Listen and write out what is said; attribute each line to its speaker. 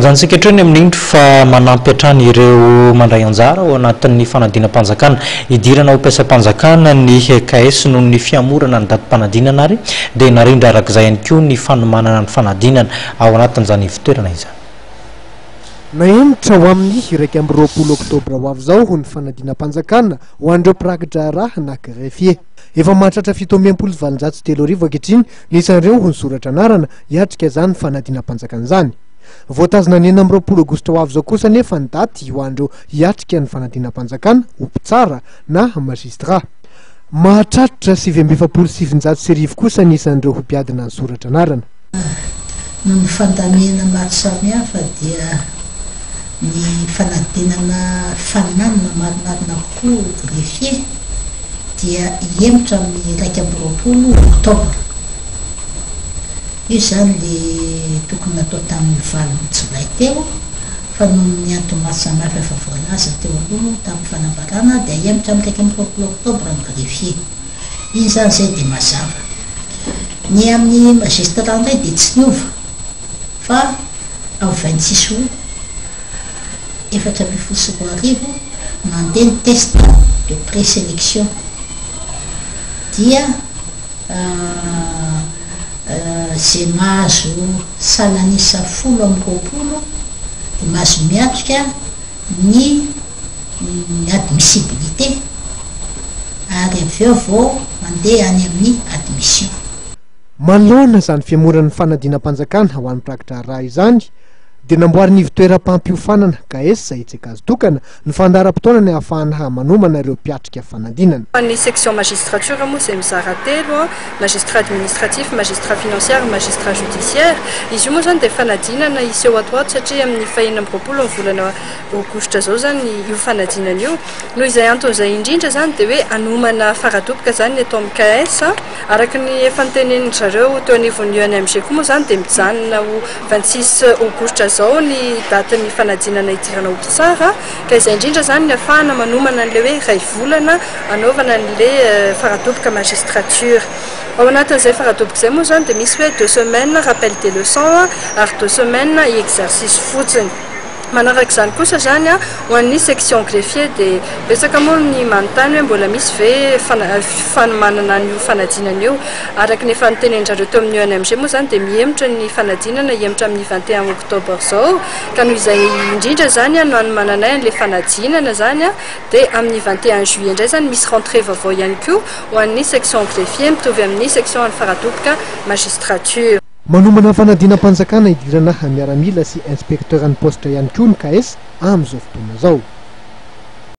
Speaker 1: Ajanontsika hatreo ny amin'indro fa manampy hatrany ireo mandray anjara ao anatin'ny fanadinam-panjakana hidirana ho mpiasam-panjakana ny KS noho ny fihamorana ny datim-panadinana ary dia narindra arak'izay ihany koa ny fanomanana ny fanadinana ao anatin'izany ivontoerana izany.
Speaker 2: Nahemotra ho amin'ny 21 oktobra ho avy izao ny fanadinam-panjakana ho an'ireo mpiraki-draharaha na greffier. Efa mahatratra 3867 ankehitriny ny isan'ireo nisoratra anarana hiatrika izany fanadinam-panjakana izany. Voatazona ny 26 aogositra ho avy izao kosa anefa ny daty ho an'ireo hiatrika ny fanadinam-panjakana ho mpitsara na magistrat. Mahatratra 1949 kosa ny isan'ireo mpiadina nisoratra anarana.
Speaker 3: Noho ny fandaminana maro samihafa dia ny fanadinana faninanana marimarina kokoa greffier dia hihemotra amin'ny 21 oktobra. Io izany le tokony natao tamin'ny 8 jolay teo fa noho ny antony maro samihafa efa voalaza teo aloha tamin'ny fanambarana dia hihemotra amin'ny 21 oktobra ny greffier. Iny izany izay dia mazava. Ny amin'ny magistrat indray dia tsy niova fa amin'ny 26 août 2014 nandeha ny test de présélection dia izay mahazo salan'isa 20 dia mahazo miatrika ny admissibilité ary avy eo vao mandeha any amin'ny admission.
Speaker 2: Manoloana izany fihemoran'ny fanadinam-panjakana ho an'ny mpiraki-draharaha izany dia namboarin'ny ivontoeram-pampiofanana KS etsy Ankazotokana ny fandaharam-potoana ny ahafahana manomana ireo mpiatrika fanadinana.
Speaker 4: Ny section magistrature moa izay mizara telo, magistrat administratif, magistrat financier ary magistrat judiciaire. Izy io moa izany dia fanadinana hiseho ato ho ato satria amin'ny faha-26 ny volana aogositra izao izany io fanadinana io. Noho izay antony izay indrindra izany dia hoe hanomana faradoboka izany ny eto amin'ny KS. Araka ny efa notenenin-dry zareo teo anivon'ny ENMG koa moa izany dia mijanona ho 26 aogositra izao ny datin'ny fanadinana hidirana ho mpitsara. Ka izay indrindra izany ny ahafahana manomana an'ilay hoe iray volana hanaovana an'ilay faradoboka magistrature. Ao anatin'izay faradoboka izay moa izany dia misy hoe 2 semaines rappel des leçons ary 2 semaines exercice fotsiny. Manaraka izany kosa izany ho an'ny section greffier dia betsaka moa ny manontany hoe mbola misy ve fanomanana an'io fanadinana io. Araka ny efa notenenin-dry zareo teo amin'ny ENMG moa izany dia mihemotra ny fanadinana, hihemotra amin'ny 21 octobre izao. Ka noho izay indrindra izany no hanomananay an'ilay fanadinana izany dia amin'ny 21 juillet indray izany misy rentrée vaovao ihany koa ho an'ny section greffier mitovy amin'ny section an'ny faradoboka magistrature.
Speaker 2: Manomana fanadinam-panjakana hidirana miaramila sy inspecteur ny poste ihany koa ny KS amin'izao fotoana izao.